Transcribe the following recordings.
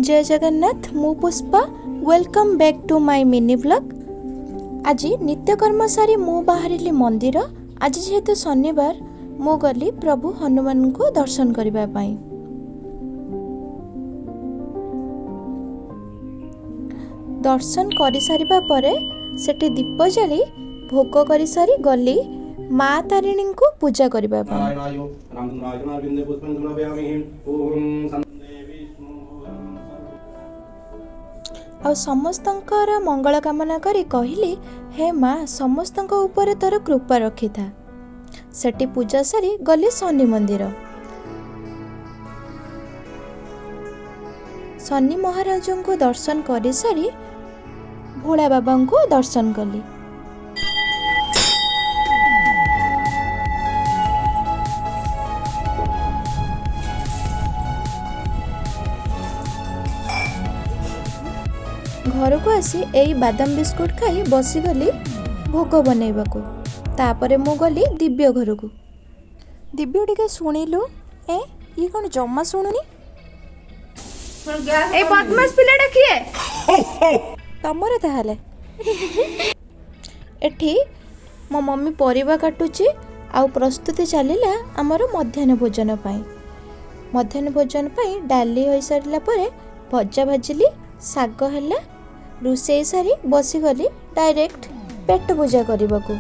ଜୟ ଜଗନ୍ନାଥ, ମୁଁ Pushpa. Welcome back to my mini vlog. ଆଜି ନିତ୍ୟକର୍ମ ସାରି ମୁଁ ବାହାରିଲି ମନ୍ଦିର। ଆଜି ଯେହେତୁ ଶନିବାର, ମୁଁ ଗଲି ପ୍ରଭୁ ହନୁମାନଙ୍କୁ ଦର୍ଶନ କରିବା ପାଇଁ। ଦର୍ଶନ କରିସାରିବା ପରେ ସେଠି ଦୀପ ଜାଳି ଭୋଗ କରିସାରି ଗଲି ମା ତାରିଣୀଙ୍କୁ ପୂଜା କରିବା ପାଇଁ। ନାରାୟଣାୟ ରାମଚନ୍ଦ୍ରାୟ ପୁଷ୍ପଂ ସମର୍ପୟାମି। ଓಂ ବିଷ୍ଣୁ। ଆଉ ସମସ୍ତଙ୍କର ମଙ୍ଗଳ କାମନା କରି କହିଲି, ହେ ମା, ସମସ୍ତଙ୍କ ଉପରେ ତୋର କୃପା ରଖିଥା। ସେଠି ପୂଜା ସାରି ଗଲି ଶନି ମନ୍ଦିର। ଶନି ମହାରାଜଙ୍କୁ ଦର୍ଶନ କରିସାରି ଭୋଳା ବାବାଙ୍କୁ ଦର୍ଶନ କଲି। ଘରକୁ ଆସି ଏଇ ବାଦାମ ବିସ୍କୁଟ ଖାଇ ବସିଗଲି ଭୋଗ ବନେଇବାକୁ। ତାପରେ ମୁଁ ଗଲି ଦିବ୍ୟ ଘରକୁ। ଦିବ୍ୟ, ଟିକେ ଶୁଣିଲୁ। ଏ ଇଏ କ'ଣ ଜମା ଶୁଣୁନି? ଏ ବଦମାସ ପିଲାଟା କିଏ ତମର? ତାହେଲେ ଏଠି ମୋ ମମି ପରିବା କାଟୁଛି ଆଉ ପ୍ରସ୍ତୁତି ଚାଲିଲା ଆମର ମଧ୍ୟାହ୍ନ ଭୋଜନ ପାଇଁ। ମଧ୍ୟାହ୍ନ ଭୋଜନ ପାଇଁ ଡାଲି ହୋଇସାରିଲା ପରେ ଭଜା ଭାଜିଲି, ଶାଗ ହେଲା। ରୋଷେଇ ସାରି ବସିଗଲି ଡାଇରେକ୍ଟ ପେଟ ପୂଜା କରିବାକୁ।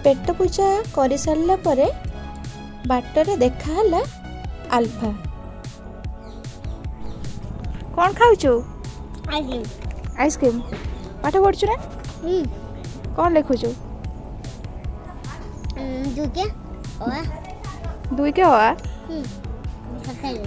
ପେଟ ପୂଜା କରିସାରିଲା ପରେ ବାଟରେ ଦେଖା ହେଲା ଆଲଫା। କ'ଣ ଖାଉଛୁ? Ice cream. Ice cream. ପାଠ ପଢ଼ୁଛୁ ନା? କ'ଣ ଲେଖୁଛୁ? ଦୁଇକେ ଅ। ଦୁଇକେ ଅ ଆ? ସକାଳୁ।